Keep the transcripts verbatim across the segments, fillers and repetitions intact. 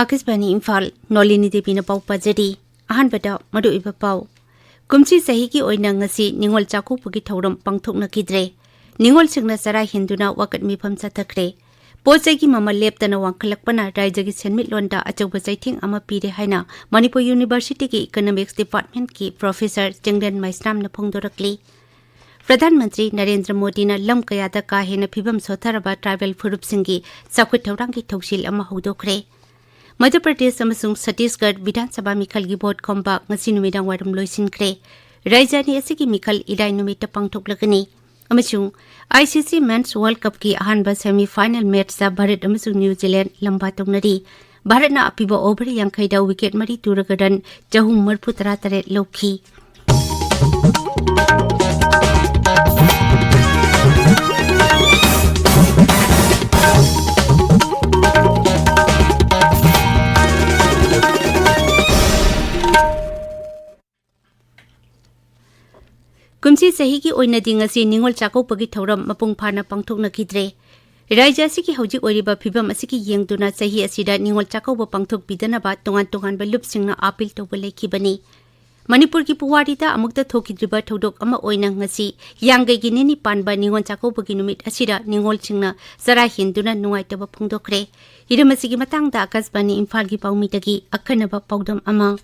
ꯑꯥꯀꯥꯁꯕꯥꯅꯤ ꯏꯝꯐꯥꯜ, ꯅꯣꯂꯤꯅꯤ ꯗꯦꯕꯤꯅ ꯄꯥꯎ ꯄꯥꯖꯔꯤ꯫ ꯑꯍꯥꯟꯕꯗ ꯃꯔꯨꯑꯣꯏꯕ ꯄꯥꯎ꯫ ꯀꯨꯝꯁꯤ ꯆꯍꯤꯒꯤ ꯑꯣꯏꯅ ꯉꯁꯤ ꯅꯤꯉꯣꯜ ꯆꯥꯛꯀꯧꯕꯒꯤ ꯊꯧꯔꯝ ꯄꯥꯡꯊꯣꯛꯅꯈꯤꯗ꯭ꯔꯦ꯫ ꯅꯤꯉꯣꯜꯁꯤꯡꯅ ꯆꯔꯥ ꯍꯦꯟꯗꯨꯅ ꯋꯥꯀꯠ ꯃꯤꯐꯝ ꯆꯠꯊꯈ꯭ꯔꯦ꯫ ꯄꯣꯠ ꯆꯩꯒꯤ ꯃꯃꯜ ꯂꯦꯞꯇꯅ ꯋꯥꯡꯈꯠꯂꯛꯄꯅ ꯔꯥꯏꯖ꯭ꯌꯒꯤ ꯁꯦꯟꯃꯤꯠꯂꯣꯟꯗ ꯑꯆꯧꯕ ꯆꯩꯊꯦꯡ ꯑꯃ ꯄꯤꯔꯦ ꯍꯥꯏꯅ ꯃꯅꯤꯄꯨꯔ ꯌꯨꯅꯤꯚꯔꯁꯤꯇꯤꯒꯤ ꯏꯀꯅꯣꯃꯤꯛꯁ ꯗꯤꯄꯥꯔꯠꯃꯦꯟꯠꯀꯤ ꯄ꯭ꯔꯣꯐꯦꯁꯔ ꯆꯤꯡꯂꯦꯟ ꯃꯩꯁꯅꯥꯝꯅ ꯐꯣꯡꯗꯣꯔꯛꯂꯤ꯫ ꯄ꯭ꯔꯙꯥꯟ ꯃꯟꯇ꯭ꯔꯤ ꯅꯔꯦꯟꯗ꯭ꯔ ꯃꯣꯗꯤꯅ ꯂꯝ ꯀꯌꯥꯗ ꯀꯥ ꯍꯦꯟꯅ ꯐꯤꯕꯝ ꯁꯣꯠꯊꯔꯕ ꯇ꯭ꯔꯥꯏꯕꯦꯜ ꯐꯨꯔꯨꯞꯁꯤꯡꯒꯤ ꯆꯥꯎꯈꯠ ꯊꯧꯔꯥꯡꯒꯤ ꯊꯧꯁꯤꯜ ꯑꯃ ꯍꯧꯗꯣꯛꯈ꯭ꯔꯦ꯫ ꯃꯙ꯭ꯌ ꯄ꯭ꯔꯗꯦꯁ ꯑꯃꯁꯨꯡ ꯁꯠꯇꯤꯁꯒꯔ ꯕꯤꯙꯥꯟ ꯁꯚꯥ ꯃꯤꯈꯜꯒꯤ ꯚꯣꯠ ꯈꯣꯝꯕ ꯉꯁꯤ ꯅꯨꯃꯤꯗꯥꯡ ꯋꯥꯏꯔꯝ ꯂꯣꯏꯁꯤꯟꯈ꯭ꯔꯦ꯫ ꯔꯥꯏꯖ꯭ꯌ ꯑꯅꯤ ꯑꯁꯤꯒꯤ ꯃꯤꯈꯜ ꯏꯔꯥꯏ ꯅꯨꯃꯤꯠꯇ ꯄꯥꯡꯊꯣꯛꯂꯒꯅꯤ꯫ ꯑꯃꯁꯨꯡ ꯑꯥꯏ ꯁꯤ ꯁꯤ ꯃꯦꯟꯁ ꯋꯥꯔꯜꯗ ꯀꯞꯀꯤ ꯑꯍꯥꯟꯕ ꯁꯦꯃꯤ ꯐꯥꯏꯅꯦꯜ ꯃꯦꯠꯆꯇ ꯚꯥꯔꯠ ꯑꯃꯁꯨꯡ ꯅ꯭ꯌꯨ ꯖꯤꯂꯦꯟꯗ ꯂꯝꯕꯥ ꯇꯧꯅꯔꯤ꯫ ꯚꯥꯔꯠꯅ ꯑꯄꯤꯕ ꯑꯣꯚꯔ ꯌꯥꯡꯈꯩꯗ ꯋꯤꯀꯦꯠ ꯃꯔꯤ ꯇꯨꯔꯒ ꯔꯟ ꯆꯍꯨꯝ ꯃꯔꯤꯐꯨ ꯇꯔꯥ ꯇꯔꯦꯠ ꯂꯧꯈꯤ꯫ ꯀꯨꯝꯁꯤ ꯆꯍꯤꯒꯤ ꯑꯣꯏꯅꯗꯤ ꯉꯁꯤ ꯅꯤꯉꯣꯜ ꯆꯥꯛꯀꯧꯕꯒꯤ ꯊꯧꯔꯝ ꯃꯄꯨꯡ ꯐꯥꯅ ꯄꯥꯡꯊꯣꯛꯅꯈꯤꯗ꯭ꯔꯦ꯫ ꯔꯥꯏꯖ꯭ꯌ ꯑꯁꯤꯒꯤ ꯍꯧꯖꯤꯛ ꯑꯣꯏꯔꯤꯕ ꯐꯤꯕꯝ ꯑꯁꯤꯒꯤ ꯌꯦꯡꯗꯨꯅ ꯆꯍꯤ ꯑꯁꯤꯗ ꯅꯤꯉꯣꯜ ꯆꯥꯛꯀꯧꯕ ꯄꯥꯡꯊꯣꯛꯄꯤꯗꯅꯕ ꯇꯣꯉꯥꯟ ꯇꯣꯉꯥꯟꯕ ꯂꯨꯞꯁꯤꯡꯅ ꯑꯥꯄꯤꯜ ꯇꯧꯕ ꯂꯩꯈꯤꯕꯅꯤ꯫ ꯃꯅꯤꯄꯨꯔꯒꯤ ꯄꯨꯋꯥꯔꯤꯗ ꯑꯃꯨꯛꯇ ꯊꯣꯛꯈꯤꯗ꯭ꯔꯤꯕ ꯊꯧꯗꯣꯛ ꯑꯃ ꯑꯣꯏꯅ ꯉꯁꯤ ꯍꯤꯌꯥꯡꯒꯩꯒꯤ ꯅꯤꯅꯤ ꯄꯥꯟꯕ ꯅꯤꯉꯣꯜ ꯆꯥꯛꯀꯧꯕꯒꯤ ꯅꯨꯃꯤꯠ ꯑꯁꯤꯗ ꯅꯤꯉꯣꯜꯁꯤꯡꯅ ꯆꯔꯥ ꯍꯦꯟꯗꯨꯅ ꯅꯨꯡꯉꯥꯏꯇꯕ ꯐꯣꯡꯗꯣꯛꯈ꯭ꯔꯦ꯫ ꯍꯤꯔꯝ ꯑꯁꯤꯒꯤ ꯃꯇꯥꯡꯗ ꯑꯥꯀꯥꯁꯕꯥꯅꯤ ꯏꯝꯐꯥꯜꯒꯤ ꯄꯥꯎꯃꯤꯗꯒꯤ ꯑꯈꯟꯅꯕ ꯄꯥꯎꯗꯝ ꯑꯃ꯫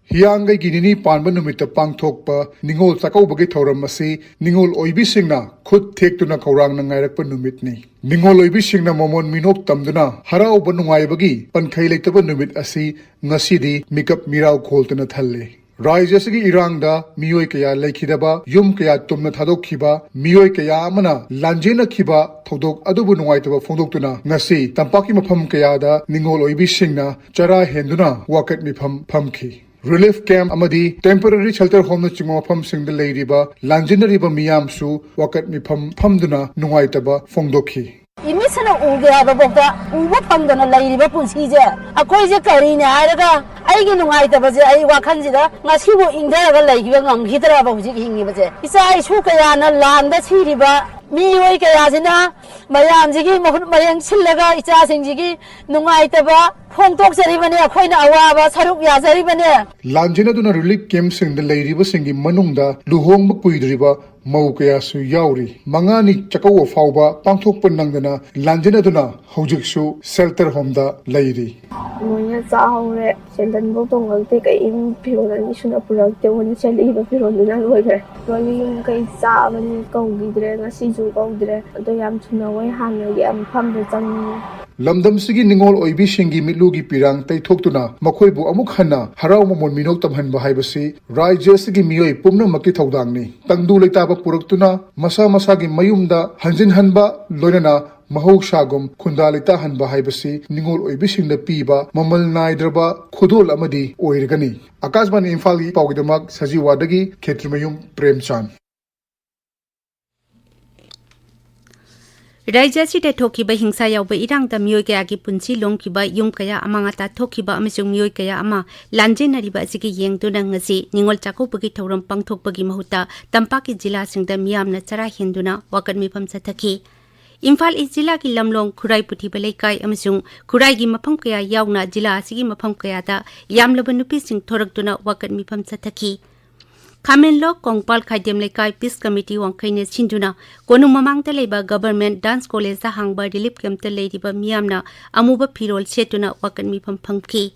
ꯍꯤꯌꯥꯡꯒꯩꯒꯤ ꯅꯤꯅꯤ ꯄꯥꯟꯕ ꯅꯨꯃꯤꯠꯇ ꯄꯥꯡꯊꯣꯛꯄ ꯅꯤꯉꯣꯜ ꯆꯥꯛꯀꯧꯕꯒꯤ ꯊꯧꯔꯝ ꯑꯁꯤ ꯅꯤꯉꯣꯜ ꯑꯣꯏꯕꯤꯁꯤꯡꯅ ꯈꯨꯠ ꯊꯦꯛꯇꯨꯅ ꯈꯧꯔꯥꯡꯅ ꯉꯥꯏꯔꯛꯄ ꯅꯨꯃꯤꯠꯅꯤ꯫ ꯅꯤꯉꯣꯜ ꯑꯣꯏꯕꯤꯁꯤꯡꯅ ꯃꯃꯣꯟ ꯃꯤꯅꯣꯛ ꯇꯝꯗꯨꯅ ꯍꯔꯥꯎꯕ ꯅꯨꯡꯉꯥꯏꯕꯒꯤ ꯄꯟꯈꯩ ꯂꯩꯇꯕ ꯅꯨꯃꯤꯠ ꯑꯁꯤ ꯉꯁꯤꯗꯤ ꯃꯤꯀꯞ ꯃꯤꯔꯥꯎ ꯈꯣꯜꯗꯨꯅ ꯊꯜꯂꯦ꯫ ꯔꯥꯏꯖ꯭ꯌ ꯑꯁꯤꯒꯤ ꯏꯔꯥꯡꯗ ꯃꯤꯑꯣꯏ ꯀꯌꯥ ꯂꯩꯈꯤꯗꯕ, ꯌꯨꯝ ꯀꯌꯥ ꯇꯨꯝꯅ ꯊꯥꯗꯣꯛꯈꯤꯕ, ꯃꯤꯑꯣꯏ ꯀꯌꯥ ꯑꯃꯅ ꯂꯥꯟꯖꯦꯟꯅꯈꯤꯕ ꯊꯧꯗꯣꯛ ꯑꯗꯨꯕꯨ ꯅꯨꯡꯉꯥꯏꯇꯕ ꯐꯣꯡꯗꯣꯛꯇꯨꯅ ꯉꯁꯤ ꯇꯝꯄꯥꯛꯀꯤ ꯃꯐꯝ ꯀꯌꯥꯗ ꯅꯤꯉꯣꯜ ꯑꯣꯏꯕꯤꯁꯤꯡꯅ ꯆꯔꯥ ꯍꯦꯟꯗꯨꯅ ꯋꯥꯀꯠ ꯃꯤꯐꯝ ꯐꯝꯈꯤ꯫ ꯔꯤꯂꯤꯐ ꯀꯦꯝꯞ ꯑꯃꯗꯤ ꯇꯦꯝꯄꯣꯔꯦꯔꯤ ꯁꯦꯜꯇꯔ ꯍꯣꯝꯅꯆꯤꯡꯕ ꯃꯐꯝꯁꯤꯡꯗ ꯂꯩꯔꯤꯕ ꯂꯥꯟꯖꯦꯟꯅꯔꯤꯕ ꯃꯤꯌꯥꯝꯁꯨ ꯋꯥꯀꯠ ꯃꯤꯐꯝ ꯐꯝꯗꯨꯅ ꯅꯨꯡꯉꯥꯏꯇꯕ ꯐꯣꯡꯗꯣꯛꯈꯤ꯫ ꯏꯃꯤꯠꯁꯤꯅ ꯎꯒꯦ ꯍꯥꯏꯕꯐꯥꯎꯗ ꯎꯕ ꯐꯪꯗꯅ ꯂꯩꯔꯤꯕ ꯄꯨꯟꯁꯤꯁꯦ ꯑꯩꯈꯣꯏꯁꯦ ꯀꯔꯤꯅꯦ ꯍꯥꯏꯔꯒ ꯑꯩꯒꯤ ꯅꯨꯡꯉꯥꯏꯇꯕꯁꯦ ꯑꯩ ꯋꯥꯈꯜꯁꯤꯗ ꯉꯁꯤꯕꯨ ꯏꯪꯊꯔꯒ ꯂꯩꯕ ꯉꯝꯈꯤꯗ꯭ꯔꯕ ꯍꯧꯖꯤꯛ ꯍꯤꯡꯉꯤꯕꯁꯦ꯫ ꯏꯆꯥ ꯏꯁꯨ ꯀꯌꯥꯅ ꯂꯥꯟꯗ ꯁꯤꯔꯤꯕ ꯃꯤꯑꯣꯏ ꯀꯌꯥꯁꯤꯅ ꯃꯌꯥꯝꯁꯤꯒꯤ ꯃꯍꯨꯠ ꯃꯍꯩ ꯁꯤꯜꯂꯒ ꯏꯆꯥꯁꯤꯡꯁꯤꯒꯤ ꯅꯨꯡꯉꯥꯏꯇꯕ ꯐꯣꯡꯗꯣꯛꯆꯔꯤꯕꯅꯤ, ꯑꯩꯈꯣꯏꯅ ꯑꯋꯥꯕ ꯁꯔꯨꯛ ꯌꯥꯖꯔꯤꯕꯅꯤ꯫ ꯂꯥꯟꯖꯦꯟꯅꯗꯨꯅ ꯔꯤꯂꯤꯐ ꯀꯦꯝꯞꯁꯤꯡꯗ ꯂꯩꯔꯤꯕꯁꯤꯡꯒꯤ ꯃꯅꯨꯡꯗ ꯂꯨꯍꯣꯡꯕ ꯀꯨꯏꯗ꯭ꯔꯤꯕ ꯃꯧ ꯀꯌꯥꯁꯨ ꯌꯥꯎꯔꯤ꯫ ꯃꯉꯥꯅꯤ ꯆꯥꯛꯀꯧꯕ ꯐꯥꯎꯕ ꯄꯥꯡꯊꯣꯛꯄ ꯅꯪꯗꯅ ꯂꯥꯟꯖꯦꯟꯅꯗꯨꯅ ꯍꯧꯖꯤꯛꯁꯨ ꯁꯦꯜꯇꯔ ꯍꯣꯝꯗ ꯂꯩꯔꯤ꯫ ꯂꯣꯏꯅ ꯆꯥꯍꯧꯔꯦ꯫ ꯁꯦꯟꯗꯟꯐꯧ ꯇꯣꯡꯉꯛꯇꯦ꯫ ꯀꯔꯤꯝ ꯐꯤꯔꯣꯜ ꯑꯅꯤ ꯁꯨꯅ ꯄꯨꯔꯛꯇꯦ꯫ ꯃꯣꯏꯅ ꯁꯦꯠꯂꯛꯏꯕ ꯐꯤꯔꯣꯜꯗꯨꯅ ꯂꯣꯏꯈ꯭ꯔꯦ꯫ ꯂꯣꯏꯅ ꯌꯨꯝ ꯀꯩ ꯆꯥꯕꯅꯤ, ꯀꯧꯈꯤꯗ꯭ꯔꯦ꯫ ꯉꯁꯤꯁꯨ ꯀꯧꯗ꯭ꯔꯦ꯫ ꯑꯗꯣ ꯌꯥꯝ ꯊꯨꯅ ꯃꯣꯏ ꯍꯥꯟꯅꯒꯤ ꯃꯐꯝꯗ ꯆꯪꯅꯤꯡꯉꯤ꯫ ꯂꯝꯗꯝꯁꯤꯒꯤ ꯅꯤꯉꯣꯜ ꯑꯣꯏꯕꯤꯁꯤꯡꯒꯤ ꯃꯤꯠꯂꯨꯒꯤ ꯄꯤꯔꯥꯡ ꯇꯩꯊꯣꯛꯇꯨꯅ ꯃꯈꯣꯏꯕꯨ ꯑꯃꯨꯛ ꯍꯟꯅ ꯍꯔꯥꯎ ꯃꯃꯣꯟ ꯃꯤꯅꯣꯛ ꯇꯝꯍꯟꯕ ꯍꯥꯏꯕꯁꯤ ꯔꯥꯖ꯭ꯌ ꯑꯁꯤꯒꯤ ꯃꯤꯑꯣꯏ ꯄꯨꯝꯅꯃꯛꯀꯤ ꯊꯧꯗꯥꯡꯅꯤ꯫ ꯇꯪꯗꯨ ꯂꯩꯇꯥꯕ ꯄꯨꯔꯛꯇꯨꯅ ꯃꯁꯥ ꯃꯁꯥꯒꯤ ꯃꯌꯨꯝꯗ ꯍꯟꯖꯤꯟꯍꯟꯕ, ꯂꯣꯏꯅꯅ ꯃꯍꯧꯁꯥꯒꯨꯝ ꯈꯨꯟꯗꯥ ꯂꯩꯇꯥꯍꯟꯕ ꯍꯥꯏꯕꯁꯤ ꯅꯤꯉꯣꯜ ꯑꯣꯏꯕꯤꯁꯤꯡꯗ ꯄꯤꯕ ꯃꯃꯜ ꯅꯥꯏꯗ꯭ꯔꯕ ꯈꯨꯗꯣꯜ ꯑꯃꯗꯤ ꯑꯣꯏꯔꯒꯅꯤ꯫ ꯑꯀꯥꯁꯕꯥꯅꯤ ꯏꯝꯐꯥꯜꯒꯤ ꯄꯥꯎꯒꯤꯗꯃꯛ ꯁꯖꯤꯋꯥꯗꯒꯤ ꯈꯦꯇ꯭ꯔꯤꯃꯌꯨꯝ ꯄ꯭ꯔꯦꯝꯆꯥꯟ꯫ ꯔꯥꯖ꯭ꯌ ꯑꯁꯤꯗ ꯊꯣꯛꯈꯤꯕ ꯍꯤꯡꯁꯥ ꯌꯥꯎꯕ ꯏꯔꯥꯡꯗ ꯃꯤꯑꯣꯏ ꯀꯌꯥꯒꯤ ꯄꯨꯟꯁꯤ ꯂꯣꯝꯈꯤꯕ, ꯌꯨꯝ ꯀꯌꯥ ꯑꯃꯥꯡ ꯑꯇꯥ ꯊꯣꯛꯈꯤꯕ ꯑꯃꯁꯨꯡ ꯃꯤꯑꯣꯏ ꯀꯌꯥ ꯑꯃ ꯂꯥꯟꯖꯦꯟꯅꯔꯤꯕ ꯑꯁꯤꯒꯤ ꯌꯦꯡꯗꯨꯅ ꯉꯁꯤ ꯅꯤꯉꯣꯜ ꯆꯥꯛꯀꯧꯕꯒꯤ ꯊꯧꯔꯝ ꯄꯥꯡꯊꯣꯛꯄꯒꯤ ꯃꯍꯨꯠꯇ ꯇꯝꯄꯥꯛꯀꯤ ꯖꯤꯂꯥꯁꯤꯡꯗ ꯃꯤꯌꯥꯝꯅ ꯆꯔꯥ ꯍꯦꯟꯗꯨꯅ ꯋꯥꯀꯠ ꯃꯤꯐꯝ ꯆꯠꯊꯈꯤ꯫ ꯏꯝꯐꯥꯜ ꯏꯁ ꯖꯤꯂꯥꯒꯤ ꯂꯝꯂꯣꯡ, ꯈꯨꯔꯥꯏ ꯄꯨꯊꯤꯕ ꯂꯩꯀꯥꯏ ꯑꯃꯁꯨꯡ ꯈꯨꯔꯥꯏꯒꯤ ꯃꯐꯝ ꯀꯌꯥ ꯌꯥꯎꯅ ꯖꯤꯂꯥ ꯑꯁꯤꯒꯤ ꯃꯐꯝ ꯀꯌꯥꯗ ꯌꯥꯝꯂꯕ ꯅꯨꯄꯤꯁꯤꯡ ꯊꯣꯔꯛꯇꯨꯅ ꯋꯥꯀꯠ ꯃꯤꯐꯝ ꯆꯠꯊꯈꯤ꯫ ꯈꯥꯃꯦꯟꯂꯣꯛ ꯀꯣꯡꯄꯥꯜ ꯈꯥꯏꯗꯦꯝ ꯂꯩꯀꯥꯏ ꯄꯤꯁ ꯀꯃꯤꯇꯤ ꯋꯥꯡꯈꯩꯅ ꯁꯤꯟꯗꯨꯅ ꯀꯣꯅꯨꯡ ꯃꯃꯥꯡꯗ ꯂꯩꯕ ꯒꯚꯔꯟꯃꯦꯟꯠ ꯗꯥꯟꯁ ꯀꯣꯂꯦꯖꯇ ꯍꯥꯡꯕ ꯔꯤꯂꯤꯐ ꯀꯦꯝꯞꯇ ꯂꯩꯔꯤꯕ ꯃꯤꯌꯥꯝꯅ ꯑꯃꯨꯕ ꯐꯤꯔꯣꯜ ꯁꯦꯠꯇꯨꯅ ꯋꯥꯀꯠ ꯃꯤꯐꯝ ꯐꯝꯈꯤ꯫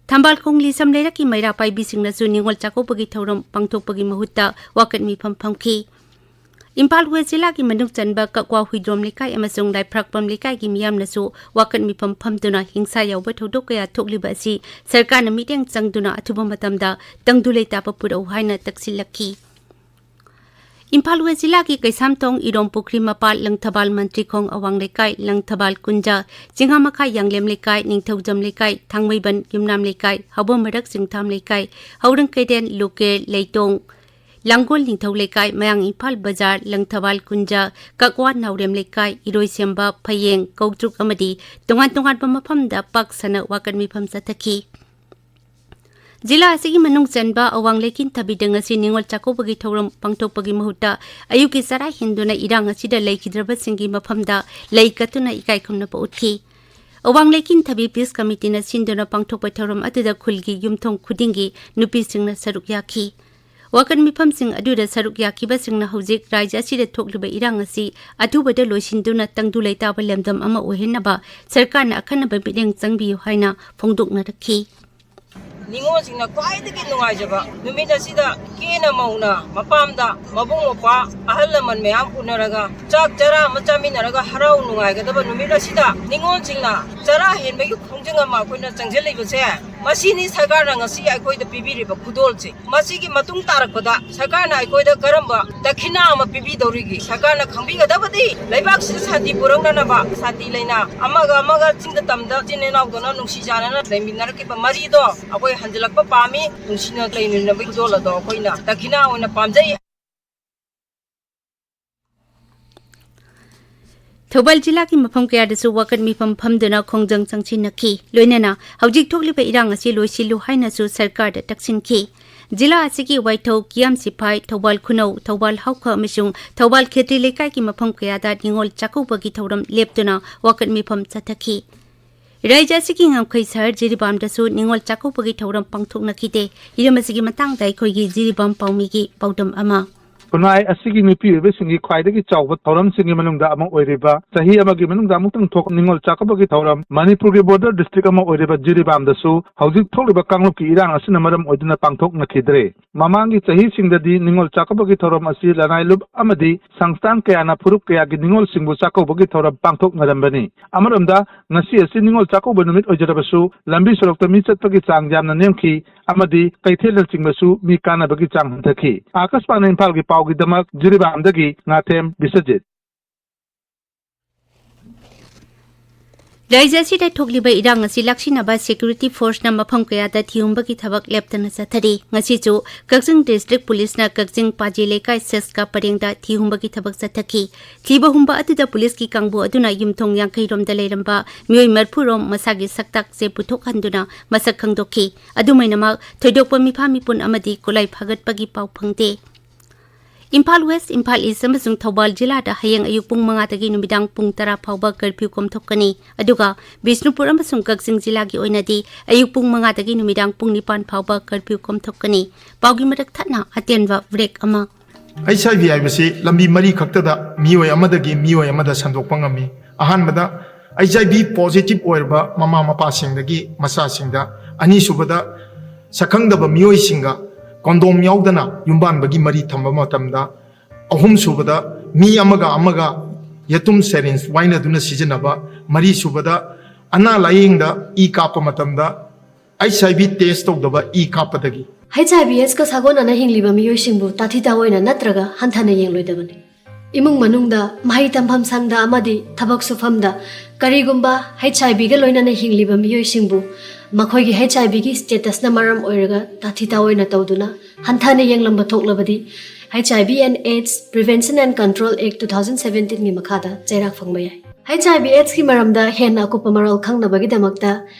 ꯊꯝꯕꯥꯜ ꯈꯣꯡ ꯂꯤꯁꯝ ꯂꯩꯔꯛꯀꯤ ꯃꯩꯔꯥ ꯄꯥꯏꯕꯤꯁꯤꯡꯅꯁꯨ ꯅꯤꯉꯣꯜ ꯆꯥꯛꯀꯧꯕꯒꯤ ꯊꯧꯔꯝ ꯄꯥꯡꯊꯣꯛꯄꯒꯤ ꯃꯍꯨꯠꯇ ꯋꯥꯀꯠ ꯃꯤꯐꯝ ꯐꯝꯈꯤ꯫ ꯏꯝꯐꯥꯜ ꯋꯦꯁ ꯖꯤꯂꯥꯒꯤ ꯃꯅꯨꯡ ꯆꯟꯕ ꯀꯛꯋꯥ ꯍꯨꯏꯗ꯭ꯔꯣꯝ ꯂꯩꯀꯥꯏ ꯑꯃꯁꯨꯡ ꯂꯥꯏꯐ꯭ꯔꯥꯛꯄꯝ ꯂꯩꯀꯥꯏꯒꯤ ꯃꯤꯌꯥꯝꯅꯁꯨ ꯋꯥꯀꯠ ꯃꯤꯐꯝ ꯐꯝꯗꯨꯅ ꯍꯤꯡꯁꯥ ꯌꯥꯎꯕ ꯊꯧꯗꯣꯛ ꯀꯌꯥ ꯊꯣꯛꯂꯤꯕ ꯑꯁꯤ ꯁꯔꯀꯥꯔꯅ ꯃꯤꯠꯌꯦꯡ ꯆꯪꯗꯨꯅ ꯑꯊꯨꯕ ꯃꯇꯝꯗ ꯇꯪꯗꯨ ꯂꯩꯇꯥꯕ ꯄꯨꯔꯛꯎ ꯍꯥꯏꯅ ꯇꯛꯁꯤꯜꯂꯛꯈꯤ꯫ ꯏꯝꯐꯥꯜ ꯋꯦꯁ ꯖꯤꯂꯥꯒꯤ ꯀꯩꯁꯥꯝꯊꯣꯡ, ꯏꯔꯣꯝ ꯄꯨꯈ꯭ꯔꯤ ꯃꯄꯥꯜ, ꯂꯪꯊꯕꯥꯜ ꯃꯟꯇ꯭ꯔꯤꯈꯣꯡ ꯑꯋꯥꯡ ꯂꯩꯀꯥꯏ, ꯂꯪꯊꯕꯥꯜ ꯀꯨꯟꯖ, ꯆꯤꯡꯉꯥꯃꯈꯥ ꯌꯥꯡꯂꯦꯝ ꯂꯩꯀꯥꯏ, ꯅꯤꯡꯊꯧꯖꯝ ꯂꯩꯀꯥꯏ, ꯊꯥꯡꯃꯩꯕꯟ ꯌꯨꯝꯅꯥꯝ ꯂꯩꯀꯥꯏ, ꯍꯧꯕꯝ ꯃꯔꯛ ꯆꯤꯡꯊꯥꯝ ꯂꯩꯀꯥꯏ, ꯍꯧꯔꯪ ꯀꯩꯔꯦꯟ, ꯂꯨꯀꯦ, ꯂꯩꯇꯣꯡ, ꯂꯥꯡꯒꯣꯜ ꯅꯤꯡꯊꯧ ꯂꯩꯀꯥꯏ, ꯃꯌꯥꯡ ꯏꯝꯐꯥꯜ ꯕꯖꯥꯔ, ꯂꯪꯊꯕꯥꯜ ꯀꯨꯟꯖ, ꯀꯛꯋꯥ ꯅꯥꯎꯔꯦꯝ ꯂꯩꯀꯥꯏ, ꯏꯔꯣꯏꯁꯦꯝꯕ, ꯐꯌꯦꯡ, ꯀꯧꯇ꯭ꯔꯨꯛ ꯑꯃꯗꯤ ꯇꯣꯉꯥꯟ ꯇꯣꯉꯥꯟꯕ ꯃꯐꯝꯗ ꯄꯥꯛ ꯁꯟꯅ ꯋꯥꯀꯠ ꯃꯤꯐꯝ ꯆꯠꯊꯈꯤ꯫ ꯖꯤꯂꯥ ꯑꯁꯤꯒꯤ ꯃꯅꯨꯡ ꯆꯟꯕ ꯑꯋꯥꯡ ꯂꯩꯀꯤꯟ ꯊꯕꯤꯗ ꯉꯁꯤ ꯅꯤꯉꯣꯜ ꯆꯥꯛꯀꯧꯕꯒꯤ ꯊꯧꯔꯝ ꯄꯥꯡꯊꯣꯛꯄꯒꯤ ꯃꯍꯨꯠꯇ ꯑꯌꯨꯛꯀꯤ ꯆꯔꯥ ꯍꯦꯟꯗꯨꯅ ꯏꯔꯥꯡ ꯑꯁꯤꯗ ꯂꯩꯈꯤꯗ꯭ꯔꯕꯁꯤꯡꯒꯤ ꯃꯐꯝꯗ ꯂꯩ ꯀꯠꯇꯨꯅ ꯏꯀꯥꯏ ꯈꯨꯝꯅꯕ ꯎꯠꯈꯤ꯫ ꯑꯋꯥꯡ ꯂꯩꯀꯤꯟꯊꯕꯤ ꯄꯤꯁ ꯀꯃꯤꯇꯤꯅ ꯁꯤꯟꯗꯨꯅ ꯄꯥꯡꯊꯣꯛꯄ ꯊꯧꯔꯝ ꯑꯗꯨꯗ ꯈꯨꯜꯒꯤ ꯌꯨꯝꯊꯣꯡ ꯈꯨꯗꯤꯡꯒꯤ ꯅꯨꯄꯤꯁꯤꯡꯅ ꯁꯔꯨꯛ ꯌꯥꯈꯤ꯫ ꯋꯥꯀꯠ ꯃꯤꯐꯝꯁꯤꯡ ꯑꯗꯨꯗ ꯁꯔꯨꯛ ꯌꯥꯈꯤꯕꯁꯤꯡꯅ ꯍꯧꯖꯤꯛ ꯔꯥꯖ꯭ꯌ ꯑꯁꯤꯗ ꯊꯣꯛꯂꯤꯕ ꯏꯔꯥꯡ ꯑꯁꯤ ꯑꯊꯨꯕꯗ ꯂꯣꯏꯁꯤꯟꯗꯨꯅ ꯇꯪꯗꯨ ꯂꯩꯇꯥꯕ ꯂꯝꯗꯝ ꯑꯃ ꯑꯣꯏꯍꯟꯅꯕ ꯁꯔꯀꯥꯔꯅ ꯑꯈꯟꯅꯕ ꯃꯤꯠꯌꯦꯡ ꯆꯪꯕꯤꯌꯨ ꯍꯥꯏꯅ ꯐꯣꯡꯗꯣꯛꯅꯔꯛꯈꯤ꯫ ꯅꯤꯉꯣꯜꯁꯤꯡꯅ ꯈ꯭ꯋꯥꯏꯗꯒꯤ ꯅꯨꯡꯉꯥꯏꯖꯕ ꯅꯨꯃꯤꯠ ꯑꯁꯤꯗ ꯀꯦꯅ ꯃꯧꯅ ꯃꯄꯥꯝꯗ ꯃꯕꯨꯡ ꯃꯧꯄ꯭ꯋꯥ ꯑꯍꯜ ꯂꯃꯟ ꯃꯌꯥꯝ ꯎꯅꯔꯒ ꯆꯥꯛ ꯆꯔꯥ ꯑꯃ ꯆꯥꯃꯤꯟꯅꯔꯒ ꯍꯔꯥꯎ ꯅꯨꯡꯉꯥꯏꯒꯗꯕ ꯅꯨꯃꯤꯠ ꯑꯁꯤꯗ ꯅꯤꯉꯣꯜꯁꯤꯡꯅ ꯆꯔꯥ ꯍꯦꯟꯕꯒꯤ ꯈꯣꯡꯖꯪ ꯑꯃ ꯑꯩꯈꯣꯏꯅ ꯆꯪꯁꯤꯜꯂꯤꯕꯁꯦ, ꯃꯁꯤꯅꯤ ꯁꯔꯀꯥꯔꯅ ꯉꯁꯤ ꯑꯩꯈꯣꯏꯗ ꯄꯤꯕꯤꯔꯤꯕ ꯈꯨꯗꯣꯜꯁꯦ꯫ ꯃꯁꯤꯒꯤ ꯃꯇꯨꯡ ꯇꯥꯔꯛꯄꯗ ꯁꯔꯀꯥꯔꯅ ꯑꯩꯈꯣꯏꯗ ꯀꯔꯝꯕ ꯗꯈꯤꯅꯥ ꯑꯃ ꯄꯤꯕꯤꯗꯧꯔꯤꯒꯦ? ꯁꯔꯀꯥꯔꯅ ꯈꯪꯕꯤꯒꯗꯕꯗꯤ ꯂꯩꯕꯥꯛꯁꯤꯗ ꯁꯥꯟꯇꯤ ꯄꯨꯔꯛꯅꯅꯕ, ꯁꯥꯟꯇꯤ ꯂꯩꯅ ꯑꯃꯒ ꯑꯃꯒ ꯆꯤꯡꯗ ꯇꯝꯗ ꯏꯆꯤꯟ ꯏꯅꯥꯎꯗꯧꯅ ꯅꯨꯡꯁꯤ ꯆꯥꯟꯅꯅ ꯂꯩꯃꯤꯟꯅꯔꯛꯈꯤꯕ ꯃꯔꯤꯗꯣ ꯑꯩꯈꯣꯏ ꯍꯟꯖꯤꯜꯂꯛꯄ ꯄꯥꯝꯃꯤ, ꯅꯨꯡꯁꯤꯅ ꯂꯩꯃꯤꯟꯅꯕꯒꯤ ꯈꯨꯗꯣꯜ ꯑꯗꯣ ꯑꯩꯈꯣꯏꯅ ꯗꯈꯤꯅꯥ ꯑꯣꯏꯅ ꯄꯥꯝꯖꯩ꯫ ꯊꯧꯕꯥꯜ ꯖꯤꯂꯥꯒꯤ ꯃꯐꯝ ꯀꯌꯥꯗꯁꯨ ꯋꯥꯀꯠ ꯃꯤꯐꯝ ꯐꯝꯗꯨꯅ ꯈꯣꯡꯖꯪ ꯆꯪꯁꯤꯟꯅꯈꯤ꯫ ꯂꯣꯏꯅꯅ ꯍꯧꯖꯤꯛ ꯊꯣꯛꯂꯤꯕ ꯏꯔꯥꯡ ꯑꯁꯤ ꯂꯣꯏꯁꯤꯜꯂꯨ ꯍꯥꯏꯅꯁꯨ ꯁꯔꯀꯥꯔꯗ ꯇꯛꯁꯤꯟꯈꯤ꯫ ꯖꯤꯂꯥ ꯑꯁꯤꯒꯤ ꯋꯥꯏꯊꯧ, ꯀꯤꯌꯥꯝ ꯁꯤꯐꯥꯏ, ꯊꯧꯕꯥꯜ ꯈꯨꯅꯧ, ꯊꯧꯕꯥꯜ ꯍꯥꯎꯈ ꯑꯃꯁꯨꯡ ꯊꯧꯕꯥꯜ ꯈꯦꯇ꯭ꯔꯤ ꯂꯩꯀꯥꯏꯒꯤ ꯃꯐꯝ ꯀꯌꯥꯗ ꯅꯤꯉꯣꯜ ꯆꯥꯛꯀꯧꯕꯒꯤ ꯊꯧꯔꯝ ꯂꯦꯞꯇꯨꯅ ꯋꯥꯀꯠ ꯃꯤꯐꯝ ꯆꯠꯊꯈꯤ꯫ ꯔꯥꯖ꯭ꯌ ꯑꯁꯤꯒꯤ ꯉꯝꯈꯩ ꯁꯍꯔ ꯖꯤꯔꯤꯕꯥꯝꯗꯁꯨ ꯅꯤꯉꯣꯜ ꯆꯥꯛꯀꯧꯕꯒꯤ ꯊꯧꯔꯝ ꯄꯥꯡꯊꯣꯛꯅꯈꯤꯗꯦ꯫ ꯍꯤꯔꯝ ꯑꯁꯤꯒꯤ ꯃꯇꯥꯡꯗ ꯑꯩꯈꯣꯏꯒꯤ ꯖꯤꯔꯤꯕꯥꯝ ꯄꯥꯎꯃꯤꯒꯤ ꯄꯥꯎꯗꯝ ꯑꯃ꯫ ꯈꯨꯟꯅꯥꯏ ꯑꯁꯤꯒꯤ ꯅꯨꯄꯤ ꯑꯣꯏꯕꯁꯤꯡꯒꯤ ꯈ꯭ꯋꯥꯏꯗꯒꯤ ꯆꯥꯎꯕ ꯊꯧꯔꯝꯁꯤꯡꯒꯤ ꯃꯅꯨꯡꯗ ꯑꯃ ꯑꯣꯏꯔꯤꯕ ꯆꯍꯤ ꯑꯃꯒꯤ ꯃꯅꯨꯡꯗ ꯑꯃꯨꯛꯇꯪ ꯊꯣꯛꯄ ꯅꯤꯉꯣꯜ ꯆꯥꯛꯀꯧꯕꯒꯤ ꯊꯧꯔꯝ ꯃꯅꯤꯄꯨꯔꯒꯤ ꯕꯣꯔꯗꯔ ꯗꯤꯁꯇ꯭ꯔꯤꯛ ꯑꯃ ꯑꯣꯏꯔꯤꯕ ꯖꯤꯔꯤꯕꯥꯝꯗꯁꯨ ꯍꯧꯖꯤꯛ ꯊꯣꯛꯂꯤꯕ ꯀꯥꯡꯂꯨꯞꯀꯤ ꯏꯔꯥꯡ ꯑꯁꯤꯅ ꯃꯔꯝ ꯑꯣꯏꯗꯨꯅ ꯄꯥꯡꯊꯣꯛꯅꯈꯤꯗ꯭ꯔꯦ꯫ ꯃꯃꯥꯡꯒꯤ ꯆꯍꯤꯁꯤꯡꯗꯗꯤ ꯅꯤꯉꯣꯜ ꯆꯥꯛꯀꯧꯕꯒꯤ ꯊꯧꯔꯝ ꯑꯁꯤ ꯂꯅꯥꯏ ꯂꯨꯞ ꯑꯃꯗꯤ ꯁꯪꯁꯊꯥꯟ ꯀꯌꯥꯅ ꯐꯨꯔꯨꯞ ꯀꯌꯥꯒꯤ ꯅꯤꯉꯣꯜꯁꯤꯡꯕꯨ ꯆꯥꯛꯀꯧꯕꯒꯤ ꯊꯧꯔꯝ ꯄꯥꯡꯊꯣꯛꯅꯔꯝꯕꯅꯤ꯫ ꯑꯃꯔꯣꯝꯗ, ꯉꯁꯤ ꯑꯁꯤ ꯅꯤꯉꯣꯜ ꯆꯥꯛꯀꯧꯕ ꯅꯨꯃꯤꯠ ꯑꯣꯏꯖꯔꯕꯁꯨ ꯂꯝꯕꯤ ꯁꯣꯔꯣꯛꯇ ꯃꯤ ꯆꯠꯄꯒꯤ ꯆꯥꯡ ꯌꯥꯝꯅ ꯅꯦꯝꯈꯤ ꯑꯃꯗꯤ ꯀꯩꯊꯦꯜꯅꯆꯤꯡꯕꯁꯨ ꯃꯤ ꯀꯥꯅꯕꯒꯤ ꯆꯥꯡ ꯍꯟꯊꯈꯤ꯫ ꯑꯥꯀꯥꯁꯕꯥꯅꯤ ꯏꯝꯐꯥꯜꯒꯤ ꯄꯥꯎꯒꯤꯗꯃꯛ ꯖꯤꯔꯤꯕꯥꯝꯗꯒꯤ ꯉꯥꯊꯦꯝ ꯕꯤꯁ꯭ꯋꯖꯤꯠ꯫ ꯔꯥꯖ꯭ꯌ ꯑꯁꯤꯗ ꯊꯣꯛꯂꯤꯕ ꯏꯔꯥꯡ ꯑꯁꯤ ꯂꯥꯛꯁꯤꯟꯅꯕ ꯁꯦꯀ꯭ꯌꯨꯔꯤꯇꯤ ꯐꯣꯔꯁꯅ ꯃꯐꯝ ꯀꯌꯥꯗ ꯊꯤꯍꯨꯝꯕꯒꯤ ꯊꯕꯛ ꯂꯦꯞꯇꯅ ꯆꯠꯊꯔꯤ꯫ ꯉꯁꯤꯁꯨ ꯀꯛꯆꯤꯡ ꯗꯤꯁꯇ꯭ꯔꯤꯛ ꯄꯨꯂꯤꯁꯅ ꯀꯛꯆꯤꯡ ꯄꯥꯖꯤ ꯂꯩꯀꯥꯏ ꯁꯦꯁꯀꯥ ꯄꯔꯦꯡꯗ ꯊꯤꯍꯨꯝꯕꯒꯤ ꯊꯕꯛ ꯆꯠꯊꯈꯤ꯫ ꯊꯤꯕ ꯍꯨꯝꯕ ꯑꯗꯨꯗ ꯄꯨꯂꯤꯁꯀꯤ ꯀꯥꯡꯕꯨ ꯑꯗꯨꯅ ꯌꯨꯝꯊꯣꯡ ꯌꯥꯡꯈꯩ ꯔꯣꯝꯗ ꯂꯩꯔꯝꯕ ꯃꯤꯑꯣꯏ ꯃꯔꯤꯐꯨ ꯔꯣꯝ ꯃꯁꯥꯒꯤ ꯁꯛꯇꯥꯛꯁꯦ ꯄꯨꯊꯣꯛꯍꯟꯗꯨꯅ ꯃꯁꯛ ꯈꯪꯗꯣꯛꯈꯤ꯫ ꯑꯗꯨꯃꯥꯏꯅꯃꯛ ꯊꯣꯏꯗꯣꯛꯄ ꯃꯤꯐꯥ ꯃꯤꯄꯨꯟ ꯑꯃꯗꯤ ꯈꯨꯠꯂꯥꯏ ꯐꯥꯒꯠꯄꯒꯤ ꯄꯥꯎ ꯐꯪꯗꯦ꯫ ꯏꯝꯐꯥꯜ ꯋꯦꯁ, ꯏꯝꯐꯥꯜ ꯏꯁ ꯑꯃꯁꯨꯡ ꯊꯧꯕꯥꯜ ꯖꯤꯂꯥꯗ ꯍꯌꯦꯡ ꯑꯌꯨꯛ ꯄꯨꯡ ꯃꯉꯥꯗꯒꯤ ꯅꯨꯃꯤꯗꯥꯡ ꯄꯨꯡ ꯇꯔꯥ ꯐꯥꯎꯕ ꯀꯔꯐ꯭ꯌꯨ ꯀꯣꯝꯊꯣꯛꯀꯅꯤ꯫ ꯑꯗꯨꯒ ꯕꯤꯁꯅꯨꯄꯨꯔ ꯑꯃꯁꯨꯡ ꯀꯛꯆꯤꯡ ꯖꯤꯂꯥꯒꯤ ꯑꯣꯏꯅꯗꯤ ꯑꯌꯨꯛ ꯄꯨꯡ ꯃꯉꯥꯗꯒꯤ ꯅꯨꯃꯤꯗꯥꯡ ꯄꯨꯡ ꯅꯤꯄꯥꯟ ꯐꯥꯎꯕ ꯀꯔꯐ꯭ꯌꯨ ꯀꯣꯝꯊꯣꯛꯀꯅꯤ꯫ ꯄꯥꯎꯒꯤ ꯃꯔꯛ ꯊꯠꯅ ꯑꯇꯦꯟꯕ ꯕ꯭ꯔꯦꯛ ꯑꯃ꯫ ꯑꯩꯆ ꯑꯥꯏ ꯚꯤ ꯍꯥꯏꯕꯁꯤ ꯂꯝꯕꯤ ꯃꯔꯤ ꯈꯛꯇꯗ ꯃꯤꯑꯣꯏ ꯑꯃꯗꯒꯤ ꯃꯤꯑꯣꯏ ꯑꯃꯗ ꯁꯟꯗꯣꯛꯄ ꯉꯝꯃꯤ꯫ ꯑꯍꯥꯟꯕꯗ, ꯑꯩꯆ ꯑꯥꯏ ꯚꯤ ꯄꯣꯖꯤꯇꯤꯚ ꯑꯣꯏꯔꯕ ꯃꯃꯥ ꯃꯄꯥꯁꯤꯡꯗꯒꯤ ꯃꯆꯥꯁꯤꯡꯗ, ꯑꯅꯤꯁꯨꯕꯗ, ꯁꯛꯈꯪꯗꯕ ꯃꯤꯑꯣꯏꯁꯤꯡꯒ ꯀꯣꯟꯗꯣꯝ ꯌꯥꯎꯗꯅ ꯌꯨꯝꯕꯥꯟꯕꯒꯤ ꯃꯔꯤ ꯊꯝꯕ ꯃꯇꯝꯗ, ꯑꯍꯨꯝꯁꯨꯕꯗ, ꯃꯤ ꯑꯃꯒ ꯑꯃꯒ ꯌꯦꯇꯨꯝ ꯁꯦꯔꯤꯟꯖ ꯋꯥꯏꯅꯗꯨꯅ ꯁꯤꯖꯤꯟꯅꯕ, ꯃꯔꯤꯁꯨꯕꯗ, ꯑꯅꯥ ꯂꯥꯌꯦꯡꯗ ꯏ ꯀꯥꯞꯄ ꯃꯇꯝꯗ ꯑꯩꯆ ꯑꯥꯏ ꯚꯤ ꯇꯦꯁ ꯇꯧꯗꯕ ꯏ ꯀꯥꯞꯄꯗꯒꯤ꯫ ꯑꯩꯆ ꯑꯥꯏ ꯚꯤ ꯑꯦꯗꯁꯀ ꯁꯥꯒꯣꯟꯅꯅ ꯍꯤꯡꯂꯤꯕ ꯃꯤꯑꯣꯏꯁꯤꯡꯕꯨ ꯇꯥꯊꯤ ꯇꯥꯑꯣꯏꯅ ꯅꯠꯇ꯭ꯔꯒ ꯍꯟꯊꯅ ꯌꯦꯡꯂꯣꯏꯗꯕꯅꯤ꯫ ꯏꯃꯨꯡ ꯃꯅꯨꯡꯗ, ꯃꯍꯩ ꯇꯝꯐꯝ ꯁꯪꯗ ꯑꯃꯗꯤ ꯊꯕꯛ ꯁꯨꯐꯝꯗ ꯀꯔꯤꯒꯨꯝꯕ ꯑꯩꯆ ꯑꯥꯏ ꯚꯤꯒ ꯂꯣꯏꯅꯅ ꯍꯤꯡꯂꯤꯕ ꯃꯤꯑꯣꯏꯁꯤꯡꯕꯨ ꯃꯈꯣꯏꯒꯤ ꯑꯩꯆ ꯑꯥꯏ ꯚꯤꯒꯤ ꯁ꯭ꯇꯦꯇꯁꯅ ꯃꯔꯝ ꯑꯣꯏꯔꯒ ꯇꯥꯊꯤ ꯇꯥꯑꯣꯏꯅ ꯇꯧꯗꯨꯅ ꯍꯟꯊꯅ ꯌꯦꯡꯂꯝꯕ ꯊꯣꯛꯂꯕꯗꯤ, H I V and AIDS Prevention and Control Act two thousand seventeen ꯒꯤ ꯃꯈꯥꯗ ꯆꯩꯔꯥꯛ ꯐꯪꯕ ꯌꯥꯏ꯫ H I V AIDS ꯀꯤ ꯃꯔꯝꯗ ꯍꯦꯟꯅ ꯑꯀꯨꯞꯄ ꯃꯔꯣꯜ ꯈꯪꯅꯕꯒꯤꯗꯃꯛꯇ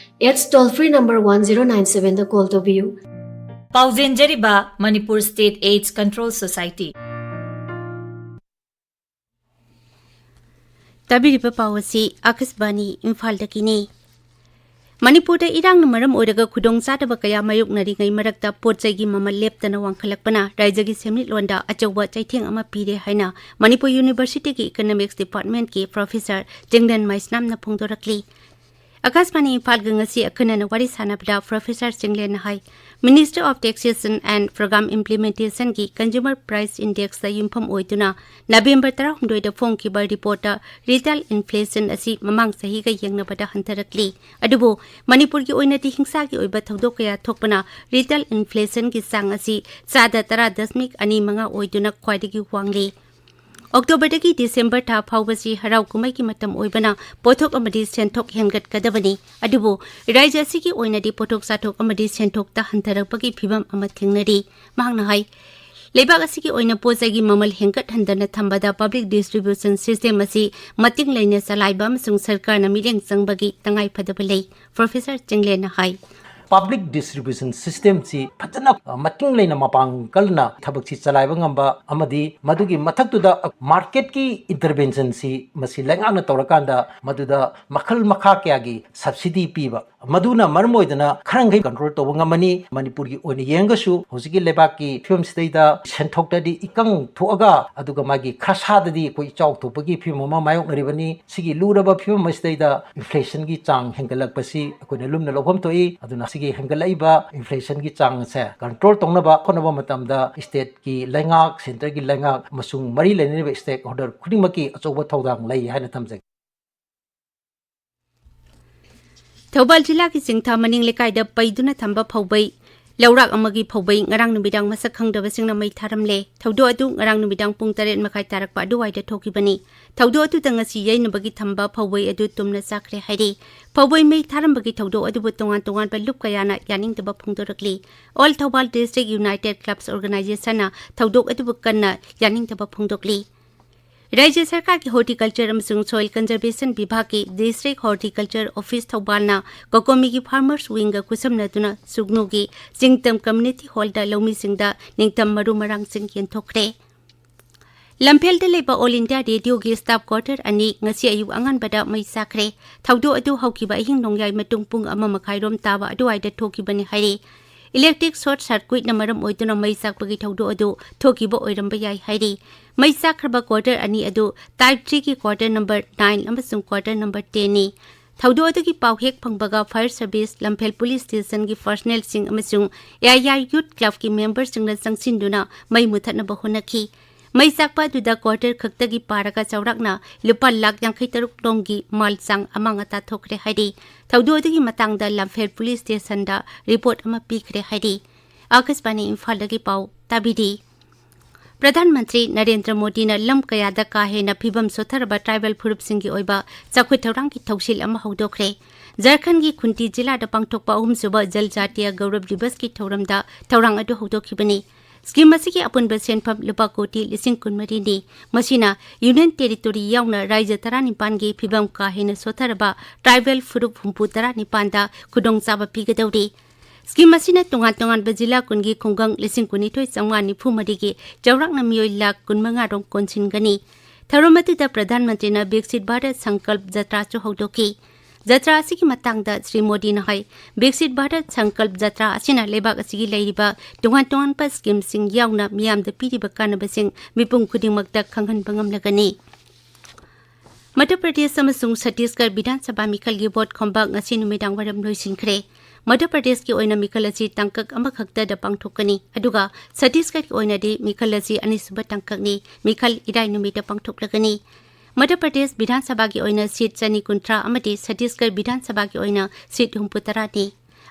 AIDS toll free number one zero nine seven ꯗ call ꯇꯧꯕꯤꯌꯨ꯫ ꯄꯥꯎꯖꯦꯟꯖꯔꯤꯕ Manipur state AIDS Control Society꯫ ꯇꯥꯕꯤꯔꯤꯕ ꯄꯥꯎ ꯑꯁꯤ ꯑꯥꯀꯥꯁꯕꯥꯅꯤ ꯏꯝꯐꯥꯜꯗꯒꯤꯅꯤ꯫ ꯃꯅꯤꯄꯨꯔꯗ ꯏꯔꯥꯡꯅ ꯃꯔꯝ ꯑꯣꯏꯔꯒ ꯈꯨꯗꯣꯡꯆꯥꯗꯕ ꯀꯌꯥ ꯃꯥꯌꯣꯛꯅꯔꯤꯉꯩ ꯃꯔꯛꯇ ꯄꯣꯠ ꯆꯩꯒꯤ ꯃꯃꯜ ꯂꯦꯞꯇꯅ ꯋꯥꯡꯈꯠꯂꯛꯄꯅ ꯔꯥꯖ꯭ꯌꯒꯤ ꯁꯦꯟꯃꯤꯠꯂꯣꯟꯗ ꯑꯆꯧꯕ ꯆꯩꯊꯦꯡ ꯑꯃ ꯄꯤꯔꯦ ꯍꯥꯏꯅ ꯃꯅꯤꯄꯨꯔ ꯌꯨꯅꯤꯚꯔꯁꯤꯇꯤꯒꯤ ꯏꯀꯅꯣꯃꯤꯛꯁ ꯗꯤꯄꯥꯔꯠꯃꯦꯟꯠꯀꯤ ꯄ꯭ꯔꯣꯐꯦꯁꯔ ꯆꯤꯡꯂꯦꯟ ꯃꯩꯁꯅꯥꯝꯅ ꯐꯣꯡꯗꯣꯔꯛꯂꯤ꯫ ꯑꯥꯀꯥꯁꯕꯥꯅꯤ ꯏꯝꯐꯥꯜꯒ ꯉꯁꯤ ꯑꯈꯟꯅꯅ ꯋꯥꯔꯤ ꯁꯥꯟꯅꯕꯗ ꯄ꯭ꯔꯣꯐꯦꯁꯔ ꯆꯤꯡꯂꯦꯟꯅ ꯍꯥꯏ, Ministry of Taxation and Program Implementation ꯒꯤ Consumer Price Index ꯇ ꯌꯨꯝꯐꯝ ꯑꯣꯏꯗꯨꯅ ꯅꯕꯦꯝꯕꯔ ꯇꯔꯥꯍꯨꯝꯗꯣꯏꯗ ꯐꯣꯡꯈꯤꯕ ꯔꯤꯄꯣꯔꯠꯇ retail inflation ꯑꯁꯤ ꯃꯃꯥꯡ ꯆꯍꯤꯒ ꯌꯦꯡꯅꯕꯗ ꯍꯟꯊꯔꯛꯂꯤ꯫ ꯑꯗꯨꯕꯨ ꯃꯅꯤꯄꯨꯔꯒꯤ ꯑꯣꯏꯅꯗꯤ ꯍꯤꯡꯁꯥꯒꯤ ꯑꯣꯏꯕ ꯊꯧꯗꯣꯛ ꯀꯌꯥ ꯊꯣꯛꯄꯅ retail inflation ꯒꯤ ꯆꯥꯡ ꯑꯁꯤ ꯆꯥꯗ ꯇꯔꯥ ꯗꯁꯃꯤꯛ ꯑꯅꯤ ꯃꯉꯥ ꯑꯣꯏꯗꯨꯅ ꯈ꯭ꯋꯥꯏꯗꯒꯤ ꯋꯥꯡꯂꯤ꯫ ꯑꯣꯛꯇꯣꯕꯔꯗꯒꯤ ꯗꯤꯁꯦꯝꯕꯔ ꯊꯥ ꯐꯥꯎꯕꯁꯤ ꯍꯔꯥꯎ ꯀꯨꯝꯍꯩꯒꯤ ꯃꯇꯝ ꯑꯣꯏꯕꯅ ꯄꯣꯠꯊꯣꯛ ꯑꯃꯗꯤ ꯁꯦꯟꯊꯣꯛ ꯍꯦꯟꯒꯠꯀꯗꯕꯅꯤ꯫ ꯑꯗꯨꯕꯨ ꯔꯥꯖ꯭ꯌ ꯑꯁꯤꯒꯤ ꯑꯣꯏꯅꯗꯤ ꯄꯣꯠꯊꯣꯛ ꯆꯥꯊꯣꯛ ꯑꯃꯗꯤ ꯁꯦꯟꯊꯣꯛꯇ ꯍꯟꯊꯔꯛꯄꯒꯤ ꯐꯤꯚꯝ ꯑꯃ ꯊꯦꯡꯅꯔꯤ꯫ ꯃꯍꯥꯛꯅ ꯍꯥꯏ, ꯂꯩꯕꯥꯛ ꯑꯁꯤꯒꯤ ꯑꯣꯏꯅ ꯄꯣꯠ ꯆꯩꯒꯤ ꯃꯃꯜ ꯍꯦꯟꯒꯠꯍꯟꯗꯅ ꯊꯝꯕꯗ public distribution system ꯑꯁꯤ ꯃꯇꯤꯡ ꯂꯩꯅ ꯆꯂꯥꯏꯕ ꯑꯃꯁꯨꯡ ꯁꯔꯀꯥꯔꯅ ꯃꯤꯠꯌꯦꯡ ꯆꯪꯕꯒꯤ ꯇꯉꯥꯏ ꯐꯗꯕ ꯂꯩ꯫ ꯄ꯭ꯔꯣꯐꯦꯁꯔ ꯆꯤꯡꯂꯦꯟꯅ ꯍꯥꯏ, ꯄꯕ꯭ꯂꯤꯛ ꯗꯤꯁꯇ꯭ꯔꯤꯕ꯭ꯌꯨꯁꯟ ꯁꯤꯁꯇꯦꯝꯁꯤ ꯐꯖꯅ, ꯑ, ꯃꯇꯤꯡ ꯂꯩꯅ ꯃꯄꯥꯡꯒꯜꯅ ꯊꯕꯛꯁꯤ ꯆꯂꯥꯏꯕ ꯉꯝꯕ ꯑꯃꯗꯤ ꯃꯗꯨꯒꯤ ꯃꯊꯛꯇꯨꯗ ꯃꯥꯔꯀꯦꯠꯀꯤ ꯏꯟꯇꯔꯚꯦꯟꯁꯟꯁꯤ ꯃꯁꯤ ꯂꯩꯉꯥꯛꯅ ꯇꯧꯔꯀꯥꯟꯗ ꯃꯗꯨꯗ ꯃꯈꯜ ꯃꯈꯥ ꯀꯌꯥꯒꯤ ꯁꯕꯁꯤꯗꯤ ꯄꯤꯕ, ꯃꯗꯨꯅ ꯃꯔꯝ ꯑꯣꯏꯗꯅ ꯈꯔ ꯃꯈꯩ ꯀꯟꯇ꯭ꯔꯣꯜ ꯇꯧꯕ ꯉꯝꯃꯅꯤ꯫ ꯃꯅꯤꯄꯨꯔꯒꯤ ꯑꯣꯏꯅ ꯌꯦꯡꯉꯒꯁꯨ ꯍꯧꯖꯤꯛꯀꯤ ꯂꯩꯕꯥꯛꯀꯤ ꯐꯤꯕꯝꯁꯤꯗꯩꯗ ꯁꯦꯟꯊꯣꯛꯇꯗꯤ ꯏꯀꯪ ꯊꯣꯛꯑꯒ, ꯑꯗꯨꯒ ꯃꯥꯒꯤ ꯈꯔꯁꯥꯗꯗꯤ ꯑꯩꯈꯣꯏ ꯏꯆꯥꯎ ꯊꯣꯛꯄꯒꯤ ꯐꯤꯕꯝ ꯑꯃ ꯃꯥꯌꯣꯛꯅꯔꯤꯕꯅꯤ꯫ ꯁꯤꯒꯤ ꯂꯨꯔꯕ ꯐꯤꯕꯝ ꯑꯁꯤꯗꯩꯗ ꯏꯟꯐ꯭ꯂꯦꯁꯟꯒꯤ ꯆꯥꯡ ꯍꯦꯟꯒꯠꯂꯛꯄꯁꯤ ꯑꯩꯈꯣꯏꯅ ꯂꯨꯝꯅ ꯂꯧꯐꯝ ꯊꯣꯛꯏ꯫ ꯑꯗꯨꯅ ꯁꯤꯒꯤ ꯍꯦꯟꯒꯠꯂꯛꯏꯕ ꯏꯟꯐ꯭ꯂꯦꯁꯟꯒꯤ ꯆꯥꯡ ꯑꯁꯦ ꯀꯟꯇ꯭ꯔꯣꯜ ꯇꯧꯅꯕ ꯍꯣꯠꯅꯕ ꯃꯇꯝꯗ ꯁ꯭ꯇꯦꯠꯀꯤ ꯂꯩꯉꯥꯛ, ꯁꯦꯟꯇꯔꯒꯤ ꯂꯩꯉꯥꯛ ꯑꯃꯁꯨꯡ ꯃꯔꯤ ꯂꯩꯅꯔꯤꯕ ꯁ꯭ꯇꯦꯛ ꯍꯣꯜꯗꯔ ꯈꯨꯗꯤꯡꯃꯛꯀꯤ ꯑꯆꯧꯕ ꯊꯧꯗꯥꯡ ꯂꯩ ꯍꯥꯏꯅ ꯊꯝꯖꯒꯦ꯫ ꯊꯧꯕꯥꯜ ꯖꯤꯂꯥꯒꯤ ꯆꯤꯡꯊꯥ ꯃꯅꯤꯡ ꯂꯩꯀꯥꯏꯗ ꯄꯩꯗꯨꯅ ꯊꯝꯕ ꯐꯧꯕꯩ, ꯂꯧꯔꯥꯛ ꯑꯃꯒꯤ ꯐꯧꯕꯩ ꯉꯔꯥꯡ ꯅꯨꯃꯤꯗꯥꯡ ꯃꯁꯛ ꯈꯪꯗꯕꯁꯤꯡꯅ ꯃꯩ ꯊꯥꯔꯝꯂꯦ꯫ ꯊꯧꯗꯣꯛ ꯑꯗꯨ ꯉꯔꯥꯡ ꯅꯨꯃꯤꯗꯥꯡ ꯄꯨꯡ ꯇꯔꯦꯠ ꯃꯈꯥꯏ ꯇꯥꯔꯛꯄ ꯑꯗꯨꯋꯥꯏꯗ ꯊꯣꯛꯈꯤꯕꯅꯤ꯫ ꯊꯧꯗꯣꯛ ꯑꯗꯨꯗ ꯉꯁꯤ ꯌꯩꯅꯕꯒꯤ ꯊꯝꯕ ꯐꯧꯕꯩ ꯑꯗꯨ ꯇꯨꯝꯅ ꯆꯥꯛꯈ꯭ꯔꯦ ꯍꯥꯏꯔꯤ꯫ ꯐꯧꯕꯩ ꯃꯩ ꯊꯥꯔꯝꯕꯒꯤ ꯊꯧꯗꯣꯛ ꯑꯗꯨꯕꯨ ꯇꯣꯉꯥꯟ ꯇꯣꯉꯥꯟꯕ ꯂꯨꯞ ꯀꯌꯥꯅ ꯌꯥꯅꯤꯡꯗꯕ ꯐꯣꯡꯗꯣꯔꯛꯂꯤ꯫ All Thoubal District United Clubs Organization ꯅ ꯊꯧꯗꯣꯛ ꯑꯗꯨꯕꯨ ꯀꯟꯅ ꯌꯥꯅꯤꯡꯗꯕ ꯐꯣꯡꯗꯣꯛꯂꯤ꯫ ꯔꯥꯖ꯭ꯌ ꯁꯔꯀꯥꯔꯒꯤ ꯍꯣꯔꯇꯤꯀꯜꯆꯔ ꯑꯃꯁꯨꯡ ꯁꯣꯏꯜ ꯀꯟꯖꯔꯕꯦꯁꯟ ꯕꯤꯚꯥꯒꯀꯤ ꯗꯤꯁꯇ꯭ꯔꯤꯛ ꯍꯣꯔꯇꯤꯀꯜꯆꯔ ꯑꯣꯐꯤꯁ ꯊꯧꯕꯥꯜꯅ ꯀꯣꯀꯣꯃꯤꯒꯤ ꯐꯥꯔꯃꯔꯁ ꯋꯤꯡꯒ ꯈꯨꯠꯁꯝꯅꯗꯨꯅ ꯁꯨꯒꯅꯨꯒꯤ ꯆꯤꯡꯇꯝ ꯀꯝꯃ꯭ꯌꯨꯅꯤꯇꯤ ꯍꯣꯜꯗ ꯂꯧꯃꯤꯁꯤꯡꯗ ꯅꯤꯡꯇꯝ ꯃꯔꯨ ꯃꯔꯥꯡꯁꯤꯡ ꯌꯦꯟꯊꯣꯛꯈ꯭ꯔꯦ꯫ ꯂꯝꯐꯦꯜꯗ ꯂꯩꯕ ꯑꯣꯜ ꯏꯟꯗꯤꯌꯥ ꯔꯦꯗꯤꯑꯣꯒꯤ ꯁ꯭ꯇꯥꯐ ꯀ꯭ꯋꯥꯔꯇꯔ ꯑꯅꯤ ꯉꯁꯤ ꯑꯌꯨꯛ ꯑꯉꯟꯕꯗ ꯃꯩ ꯆꯥꯛꯈ꯭ꯔꯦ꯫ ꯊꯧꯗꯣꯛ ꯑꯗꯨ ꯍꯧꯈꯤꯕ ꯑꯍꯤꯡ ꯅꯣꯡꯌꯥꯏ ꯃꯇꯨꯡ ꯄꯨꯡ ꯑꯃ ꯃꯈꯥꯏꯔꯣꯝ ꯇꯥꯕ ꯑꯗꯨꯋꯥꯏꯗ ꯊꯣꯛꯈꯤꯕꯅꯤ ꯍꯥꯏꯔꯤ꯫ ꯏꯂꯦꯛꯇ꯭ꯔꯤꯛ ꯁꯣꯔꯠ ꯁꯔꯀ꯭ꯋꯤꯠꯅ ꯃꯔꯝ ꯑꯣꯏꯗꯨꯅ ꯃꯩ ꯆꯥꯛꯄꯒꯤ ꯊꯧꯗꯣꯛ ꯑꯗꯨ ꯊꯣꯛꯈꯤꯕ ꯑꯣꯏꯔꯝꯕ ꯌꯥꯏ ꯍꯥꯏꯔꯤ꯫ ꯃꯩ ꯆꯥꯛꯈ꯭ꯔꯕ ꯀ꯭ꯋꯥꯔꯇꯔ ꯑꯅꯤ ꯑꯗꯨ ꯇꯥꯏꯞ ꯊ꯭ꯔꯤꯒꯤ ꯀ꯭ꯋꯥꯔꯇꯔ ꯅꯝꯕꯔ ꯅꯥꯏꯟ ꯑꯃꯁꯨꯡ ꯀ꯭ꯋꯥꯔꯇꯔ ꯅꯝꯕꯔ ꯇꯦꯟꯅꯤ꯫ ꯊꯧꯗꯣꯛ ꯑꯗꯨꯒꯤ ꯄꯥꯎ ꯍꯦꯛ ꯐꯪꯕꯒ ꯐꯥꯌꯔ ꯁꯔꯚꯤꯁ, ꯂꯝꯐꯦꯜ ꯄꯨꯂꯤꯁ ꯁ꯭ꯇꯦꯁꯟꯒꯤ ꯄꯔꯁꯅꯦꯜꯁꯤꯡ ꯑꯃꯁꯨꯡ ꯑꯦ ꯑꯥꯏ ꯑꯥꯏ ꯌꯨꯠ ꯀ꯭ꯂꯕꯀꯤ ꯃꯦꯝꯕꯔꯁꯤꯡꯅ ꯆꯪꯁꯤꯟꯗꯨꯅ ꯃꯩ ꯃꯨꯊꯠꯅꯕ ꯍꯣꯠꯅꯈꯤ꯫ ꯃꯩ ꯆꯥꯛꯄ ꯑꯗꯨꯗ ꯀ꯭ꯋꯥꯔꯇꯔ ꯈꯛꯇꯒꯤ ꯄꯥꯔꯒ ꯆꯥꯎꯔꯥꯛꯅ ꯂꯨꯄꯥ ꯂꯥꯈ ꯌꯥꯡꯈꯩ ꯇꯔꯨꯛ ꯔꯣꯝꯒꯤ ꯃꯥꯜ ꯆꯥꯡ ꯑꯃꯥꯡ ꯑꯇꯥ ꯊꯣꯛꯈ꯭ꯔꯦ ꯍꯥꯏꯔꯤ꯫ ꯊꯧꯗꯣꯛ ꯑꯗꯨꯒꯤ ꯃꯇꯥꯡꯗ ꯂꯝꯐꯦꯜ ꯄꯨꯂꯤꯁ ꯁ꯭ꯇꯦꯁꯟꯗ ꯔꯤꯄꯣꯔꯠ ꯑꯃ ꯄꯤꯈ꯭ꯔꯦ ꯍꯥꯏꯔꯤ꯫ ꯑꯥꯀꯥꯁꯕꯥꯅꯤ ꯏꯝꯐꯥꯜꯗꯒꯤ ꯄꯥꯎ ꯇꯥꯕꯤꯔꯤ꯫ ꯄ꯭ꯔꯙꯥꯟ ꯃꯟꯇ꯭ꯔꯤ ꯅꯔꯦꯟꯗ꯭ꯔ ꯃꯣꯗꯤꯅ ꯂꯝ ꯀꯌꯥꯗ ꯀꯥ ꯍꯦꯟꯅ ꯐꯤꯕꯝ ꯁꯣꯠꯊꯔꯕ ꯇ꯭ꯔꯥꯏꯕꯦꯜ ꯐꯨꯔꯨꯞꯁꯤꯡꯒꯤ ꯑꯣꯏꯕ ꯆꯥꯎꯈꯠ ꯊꯧꯔꯥꯡꯒꯤ ꯊꯧꯁꯤꯜ ꯑꯃ ꯍꯧꯗꯣꯛꯈ꯭ꯔꯦ꯫ ꯖꯔꯈꯟꯒꯤ ꯈꯨꯟꯇꯤ ꯖꯤꯂꯥꯗ ꯄꯥꯡꯊꯣꯛꯄ ꯑꯍꯨꯝꯁꯨꯕ ꯖꯜ ꯖꯥꯇꯤꯌꯥ ꯒꯧꯔꯕ ꯗꯤꯕꯁꯀꯤ ꯊꯧꯔꯝꯗ ꯊꯧꯔꯥꯡ ꯑꯗꯨ ꯍꯧꯗꯣꯛꯈꯤꯕꯅꯤ꯫ ꯁ꯭ꯀꯤꯝ ꯑꯁꯤꯒꯤ ꯑꯄꯨꯟꯕ ꯁꯦꯟꯐꯝ ꯂꯨꯄꯥ ꯀꯣꯇꯤ ꯂꯤꯁꯤꯡ ꯀꯨꯟꯃꯔꯤꯅꯤ꯫ ꯃꯁꯤꯅ ꯌꯨꯅꯤꯌꯟ ꯇꯦꯔꯤꯇꯣꯔꯤ ꯌꯥꯎꯅ ꯔꯥꯏꯖ꯭ꯌ ꯇꯔꯥꯅꯤꯄꯥꯟꯒꯤ ꯐꯤꯕꯝ ꯀꯥ ꯍꯦꯟꯅ ꯁꯣꯠꯊꯔꯕ ꯇ꯭ꯔꯥꯏꯕꯦꯜ ꯐꯨꯔꯨꯞ ꯍꯨꯝꯐꯨ ꯇꯔꯥꯅꯤꯄꯥꯟꯗ ꯈꯨꯗꯣꯡꯆꯥꯕ ꯄꯤꯒꯗꯧꯔꯤ꯫ ꯁ꯭ꯀꯤꯝ ꯑꯁꯤꯅ ꯇꯣꯉꯥꯟ ꯇꯣꯉꯥꯟꯕ ꯖꯤꯂꯥ ꯀꯨꯟꯒꯤ ꯈꯨꯡꯒꯪ ꯂꯤꯁꯤꯡ ꯀꯨꯟꯅꯤꯊꯣꯏ ꯆꯥꯝꯃꯉꯥ ꯅꯤꯐꯨ ꯃꯔꯤꯒꯤ ꯆꯥꯎꯔꯥꯛꯅ ꯃꯤꯑꯣꯏ ꯂꯥꯈ ꯀꯨꯟꯃꯉꯥ ꯔꯣꯝ ꯀꯣꯟꯁꯤꯟꯒꯅꯤ꯫ ꯊꯧꯔꯝ ꯑꯗꯨꯗ ꯄ꯭ꯔꯙꯥꯟ ꯃꯟꯇ꯭ꯔꯤꯅ ꯕꯤꯛꯁꯤꯠ ꯚꯥꯔꯠ ꯁꯪꯀꯜꯞ ꯖꯇ꯭ꯔꯥꯁꯨ ꯍꯧꯗꯣꯛꯈꯤ꯫ ꯖꯇ꯭ꯔꯥ ꯑꯁꯤꯒꯤ ꯃꯇꯥꯡꯗ ꯁ꯭ꯔꯤ ꯃꯣꯗꯤꯅ ꯍꯥꯏ, ꯕꯤꯛꯁꯤꯠ ꯚꯥꯔꯠ ꯁꯪꯀꯜꯞ ꯖꯇ꯭ꯔꯥ ꯑꯁꯤꯅ ꯂꯩꯕꯥꯛ ꯑꯁꯤꯒꯤ ꯂꯩꯔꯤꯕ ꯇꯣꯉꯥꯟ ꯇꯣꯉꯥꯟꯕ ꯁ꯭ꯀꯤꯝꯁꯤꯡ ꯌꯥꯎꯅ ꯃꯤꯌꯥꯝꯗ ꯄꯤꯔꯤꯕ ꯀꯥꯟꯅꯕꯁꯤꯡ ꯃꯤꯄꯨꯝ ꯈꯨꯗꯤꯡꯃꯛꯇ ꯈꯪꯍꯟꯕ ꯉꯝꯂꯒꯅꯤ꯫ ꯃꯙ꯭ꯌ ꯄ꯭ꯔꯗꯦꯁ ꯑꯃꯁꯨꯡ ꯁꯠꯇꯤꯁꯒꯔ ꯕꯤꯙꯥꯟ ꯁꯚꯥ ꯃꯤꯈꯜꯒꯤ ꯚꯣꯠ ꯈꯣꯝꯕ ꯉꯁꯤ ꯅꯨꯃꯤꯗꯥꯡ ꯋꯥꯏꯔꯝ ꯂꯣꯏꯁꯤꯟꯈ꯭ꯔꯦ꯫ ꯃꯙ꯭ꯌ ꯄ꯭ꯔꯗꯦꯁꯀꯤ ꯑꯣꯏꯅ ꯃꯤꯈꯜ ꯑꯁꯤ ꯇꯥꯡꯀꯛ ꯑꯃꯈꯛꯇꯗ ꯄꯥꯡꯊꯣꯛꯀꯅꯤ, ꯑꯗꯨꯒ ꯁꯠꯇꯤꯁꯒꯔꯒꯤ ꯑꯣꯏꯅꯗꯤ ꯃꯤꯈꯜ ꯑꯁꯤ ꯑꯅꯤꯁꯨꯕ ꯇꯥꯡꯀꯛꯅꯤ꯫ ꯃꯤꯈꯜ ꯏꯔꯥꯏ ꯅꯨꯃꯤꯠꯇ ꯄꯥꯡꯊꯣꯛꯂꯒꯅꯤ꯫ ꯃꯙ꯭ꯌ ꯄ꯭ꯔꯗꯦꯁ ꯕꯤꯙꯥꯟ ꯁꯚꯥꯒꯤ ꯑꯣꯏꯅ ꯁꯤꯠ ꯆꯅꯤ ꯀꯨꯟꯊ꯭ꯔꯥ ꯑꯃꯗꯤ ꯁꯠꯇꯤꯁꯒꯔ ꯕꯤꯙꯥꯟ ꯁꯚꯥꯒꯤ ꯑꯣꯏꯅ ꯁꯤꯠ ꯍꯨꯝꯐꯨ ꯇꯔꯥꯅꯤ꯫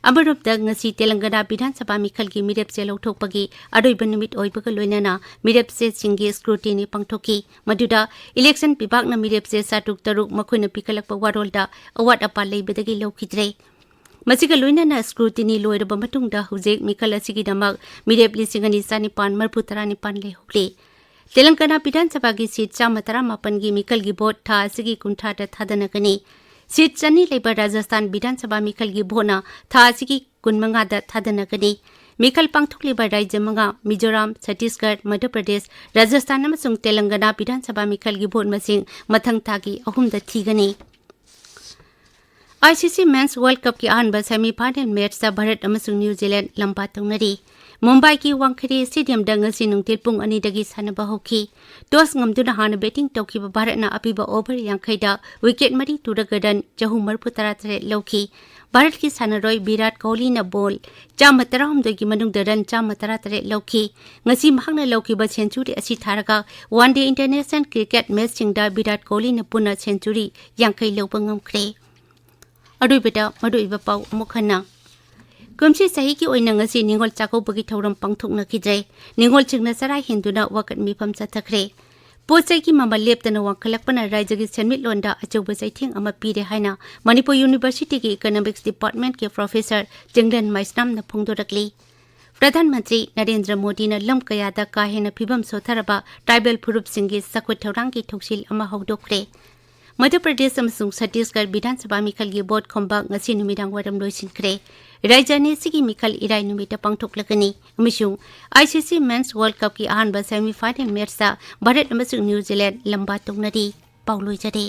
ꯑꯃꯔꯣꯝꯗ, ꯉꯁꯤ ꯇꯦꯂꯪꯒꯅꯥ ꯕꯤꯙꯥꯟ ꯁꯚꯥ ꯃꯤꯈꯜꯒꯤ ꯃꯤꯔꯦꯞ ꯆꯦ ꯂꯧꯊꯣꯛꯄꯒꯤ ꯑꯔꯣꯏꯕ ꯅꯨꯃꯤꯠ ꯑꯣꯏꯕꯒ ꯂꯣꯏꯅꯅ ꯃꯤꯔꯦꯞ ꯆꯦꯁꯤꯡꯒꯤ ꯁ꯭ꯀ꯭ꯔꯨꯇꯤꯅꯤ ꯄꯥꯡꯊꯣꯛꯈꯤ꯫ ꯃꯗꯨꯗ ꯏꯂꯦꯛꯁꯟ ꯄꯤꯕꯥꯛꯅ ꯃꯤꯔꯦꯞ ꯆꯦ ꯆꯥꯇ꯭ꯔꯨꯛ ꯇꯔꯨꯛ ꯃꯈꯣꯏꯅ ꯄꯤꯈꯠꯂꯛꯄ ꯋꯥꯔꯣꯜꯗ ꯑꯋꯥꯠ ꯑꯄꯥ ꯂꯩꯕꯗꯒꯤ ꯂꯧꯈꯤꯗ꯭ꯔꯦ꯫ ꯃꯁꯤꯒ ꯂꯣꯏꯅꯅ ꯁ꯭ꯀ꯭ꯔꯨꯇꯤꯅꯤ ꯂꯣꯏꯔꯕ ꯃꯇꯨꯡꯗ ꯍꯧꯖꯤꯛ ꯃꯤꯈꯜ ꯑꯁꯤꯒꯤꯗꯃꯛ ꯃꯤꯔꯦꯞ ꯂꯤꯁꯤꯡ ꯑꯅꯤ ꯆꯥꯅꯤꯄꯥꯟ ꯃꯔꯤꯐꯨ ꯇꯔꯥꯅꯤꯄꯥꯟ ꯂꯩꯍꯧꯔꯤ꯫ ꯇꯦꯂꯪꯒꯅꯥ ꯕꯤꯙꯥꯟ ꯁꯚꯥꯒꯤ ꯁꯤꯠ ꯆꯥꯝꯃ ꯇꯔꯥꯃꯥꯄꯟꯒꯤ ꯃꯤꯈꯜꯒꯤ ꯚꯣꯠ ꯊꯥ ꯑꯁꯤꯒꯤ ꯀꯨꯟꯊ꯭ꯔꯥꯗ ꯊꯥꯗꯅꯒꯅꯤ꯫ ꯁꯤꯠ ꯆꯅꯤ ꯂꯩꯕ ꯔꯥꯖꯁꯊꯥꯟ ꯕꯤꯙꯥꯟ ꯁꯚꯥ ꯃꯤꯈꯜꯒꯤ ꯚꯣꯠꯅ ꯊꯥ ꯑꯁꯤꯒꯤ ꯀꯨꯟꯃꯉꯥꯗ ꯊꯥꯗꯅꯒꯅꯤ꯫ ꯃꯤꯈꯜ ꯄꯥꯡꯊꯣꯛꯂꯤꯕ ꯔꯥꯖ꯭ꯌ ꯃꯉꯥ, ꯃꯤꯖꯣꯔꯥꯝ, ꯁꯠꯇꯤꯁꯒꯔ, ꯃꯙ꯭ꯌ ꯄ꯭ꯔꯗꯦꯁ, ꯔꯥꯖꯁꯊꯥꯟ ꯑꯃꯁꯨꯡ ꯇꯦꯂꯪꯒꯅꯥ ꯕꯤꯙꯥꯟ ꯁꯚꯥ ꯃꯤꯈꯜꯒꯤ ꯚꯣꯠ ꯃꯁꯤꯡ ꯃꯊꯪ ꯊꯥꯒꯤ ꯑꯍꯨꯝꯗ ꯊꯤꯒꯅꯤ꯫ ꯑꯥꯏ ꯁꯤ ꯁꯤ Men's World Cupꯀꯤ ꯑꯍꯥꯟꯕ semi final matchꯇ ꯚꯥꯔꯠ ꯑꯃꯁꯨꯡ ꯅ꯭ꯌꯨ ꯖꯤꯂꯦꯟꯗ ꯂꯝꯕꯥ ꯇꯧꯅꯔꯤ꯫ ꯃꯨꯝꯕꯥꯏꯒꯤ ꯋꯥꯡꯈꯦꯔꯦ ꯁ꯭ꯇꯦꯗꯤꯌꯝꯗ ꯉꯁꯤ ꯅꯨꯡꯊꯤꯜ ꯄꯨꯡ ꯑꯅꯤꯗꯒꯤ ꯁꯥꯟꯅꯕ ꯍꯧꯈꯤ꯫ ꯇꯣꯁ ꯉꯝꯗꯨꯅ ꯍꯥꯟꯅ ꯕꯦꯇꯤꯡ ꯇꯧꯈꯤꯕ ꯚꯥꯔꯠꯅ ꯑꯄꯤꯕ ꯑꯣꯚꯔ ꯌꯥꯡꯈꯩꯗ ꯋꯤꯀꯦꯠ ꯃꯔꯤ ꯇꯨꯔꯒ ꯔꯟ ꯆꯍꯨꯝ ꯃꯔꯤꯐꯨ ꯇꯔꯥ ꯇꯔꯦꯠ ꯂꯧꯈꯤ꯫ ꯚꯥꯔꯠꯀꯤ ꯁꯥꯟꯅꯔꯣꯏ ꯚꯤꯔꯥꯠ ꯀꯣꯍꯂꯤꯅ ꯕꯣꯜ ꯆꯥꯝꯃ ꯇꯔꯥꯍꯨꯝꯗꯣꯏꯒꯤ ꯃꯅꯨꯡꯗ ꯔꯟ ꯆꯥꯝꯃ ꯇꯔꯥ ꯇꯔꯦꯠ ꯂꯧꯈꯤ꯫ ꯉꯁꯤ ꯃꯍꯥꯛꯅ ꯂꯧꯈꯤꯕ ꯁꯦꯟꯆꯨꯔꯤ ꯑꯁꯤ ꯊꯥꯔꯒ ꯋꯥꯟ ꯗꯦ ꯏꯟꯇꯔꯅꯦꯁꯅꯦꯜ ꯀ꯭ꯔꯤꯀꯦꯠ ꯃꯦꯆꯁꯤꯡꯗ ꯚꯤꯔꯥꯠ ꯀꯣꯍꯂꯤꯅ ꯄꯨꯟꯅ ꯁꯦꯟꯆꯨꯔꯤ ꯌꯥꯡꯈꯩ ꯂꯧꯕ ꯉꯝꯈ꯭ꯔꯦ꯫ ꯑꯔꯣꯏꯕꯗ ꯃꯔꯨꯑꯣꯏꯕ ꯄꯥꯎ ꯑꯃꯨꯛ ꯍꯟꯅ꯫ ꯀꯨꯝꯁꯤ ꯆꯍꯤꯒꯤ ꯑꯣꯏꯅ ꯉꯁꯤ ꯅꯤꯉꯣꯜ ꯆꯥꯛꯀꯧꯕꯒꯤ ꯊꯧꯔꯝ ꯄꯥꯡꯊꯣꯛꯅꯈꯤꯗ꯭ꯔꯦ꯫ ꯅꯤꯉꯣꯜꯁꯤꯡꯅ ꯆꯔꯥ ꯍꯦꯟꯗꯨꯅ ꯋꯥꯀꯠ ꯃꯤꯐꯝ ꯆꯠꯊꯈ꯭ꯔꯦ꯫ ꯄꯣꯠ ꯆꯩꯒꯤ ꯃꯃꯜ ꯂꯦꯞꯇꯅ ꯋꯥꯡꯈꯠꯂꯛꯄꯅ ꯔꯥꯖ꯭ꯌꯒꯤ ꯁꯦꯟꯃꯤꯠꯂꯣꯟꯗ ꯑꯆꯧꯕ ꯆꯩꯊꯦꯡ ꯑꯃ ꯄꯤꯔꯦ ꯍꯥꯏꯅ ꯃꯅꯤꯄꯨꯔ ꯌꯨꯅꯤꯚꯔꯁꯤꯇꯤꯒꯤ ꯏꯀꯣꯅꯣꯃꯤꯛꯁ ꯗꯤꯄꯥꯔꯠꯃꯦꯟꯠꯀꯤ ꯄ꯭ꯔꯣꯐꯦꯁꯔ ꯆꯤꯡꯂꯦꯟ ꯃꯩꯁꯅꯥꯝꯅ ꯐꯣꯡꯗꯣꯔꯛꯂꯤ꯫ ꯄ꯭ꯔꯙꯥꯟ ꯃꯟꯇ꯭ꯔꯤ ꯅꯔꯦꯟꯗ꯭ꯔ ꯃꯣꯗꯤꯅ ꯂꯝ ꯀꯌꯥꯗ ꯀꯥ ꯍꯦꯟꯅ ꯐꯤꯕꯝ ꯁꯣꯊꯔꯕ ꯇ꯭ꯔꯥꯏꯕꯦꯜ ꯐꯨꯔꯨꯞꯁꯤꯡꯒꯤ ꯆꯥꯎꯈꯠ ꯊꯧꯔꯥꯡꯒꯤ ꯊꯧꯁꯤꯜ ꯑꯃ ꯍꯧꯗꯣꯛꯈ꯭ꯔꯦ꯫ ꯃꯙ꯭ꯌ ꯄ꯭ꯔꯗꯦꯁ ꯑꯃꯁꯨꯡ ꯁꯠꯇꯤꯁꯒꯔ ꯕꯤꯙꯥꯟ ꯁꯚꯥ ꯃꯤꯈꯜꯒꯤ ꯚꯣꯠ ꯈꯣꯝꯕ ꯉꯁꯤ ꯅꯨꯃꯤꯗꯥꯡ ꯋꯥꯏꯔꯝ ꯂꯣꯏꯁꯤꯟꯈ꯭ꯔꯦ꯫ ꯔꯥꯖ꯭ꯌ ꯑꯅꯤꯁꯤꯒꯤ ꯃꯤꯈꯜ ꯏꯔꯥꯏ ꯅꯨꯃꯤꯠꯇ ꯄꯥꯡꯊꯣꯛꯂꯒꯅꯤ ꯑꯃꯁꯨꯡ ICC Men's World Cupꯀꯤ ꯑꯍꯥꯟꯕ semi final matchꯇ ꯚꯥꯔꯠ ꯑꯃꯁꯨꯡ ꯅ꯭ꯌꯨ ꯖꯤꯂꯦꯟꯗ ꯂꯝꯕꯥ ꯇꯧꯅꯔꯤ꯫ ꯄꯥꯎ ꯂꯣꯏꯖꯔꯦ꯫